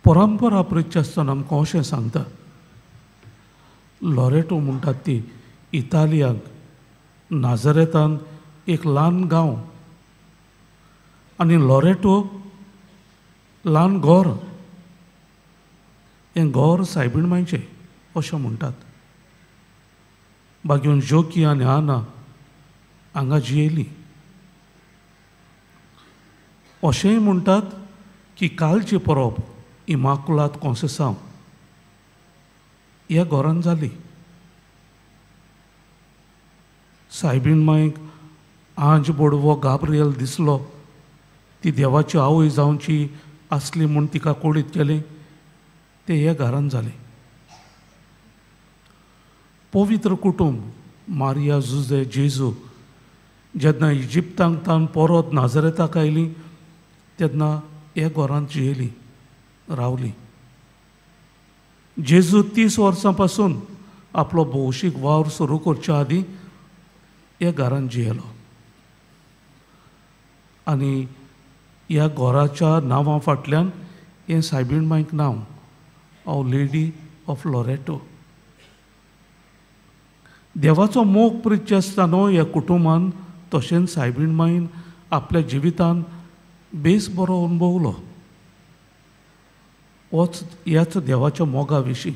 परंपरा प्रिच्छ आसतना आमकां अशें सांगता, लॉरेटो म्हणटात ती इतालियाक नाझरेतान एक ल्हान गांव आनी लॉरेटो ल्हान घर, हें घर सायबीण मांयचें अशें म्हणटात. बागेवन जोकी आनी आना हांगा जियेली. अशेंय म्हणटात की कालची परब इमाकुलात कॉन्सेसांव ह्या घरान जाली. सायबीण मांयक आंज बोडवो गाब्रियल दिसलो, ती देवाची आवय जावची आसली म्हूण तिका कोडीत केलें, तें ह्या घरान जालें. पवित्र कुटुंब मारिया जुजे जेजू जेन्ना इजिप्तांक तान परत नाजरेताक आयली तेन्ना ह्या घरांत जियेली रावली. जेजू 30 वर्सां पासून आपलो भौशीक वावर सुरू करच्या आदीं ह्या घरांत जियेलो आनी ह्या घराच्या नांवा फाटल्यान हें सायबीण मांयक नांव आव लेडी ऑफ लॉरेटो. देवाचो मोग प्रिच्छ आसतना ह्या कुटुंबान तशेंच सायबीण मांयन आपल्या जिवितान बेस बरो अणभवलो. होच ह्याच देवाच्या मोगा विशीं.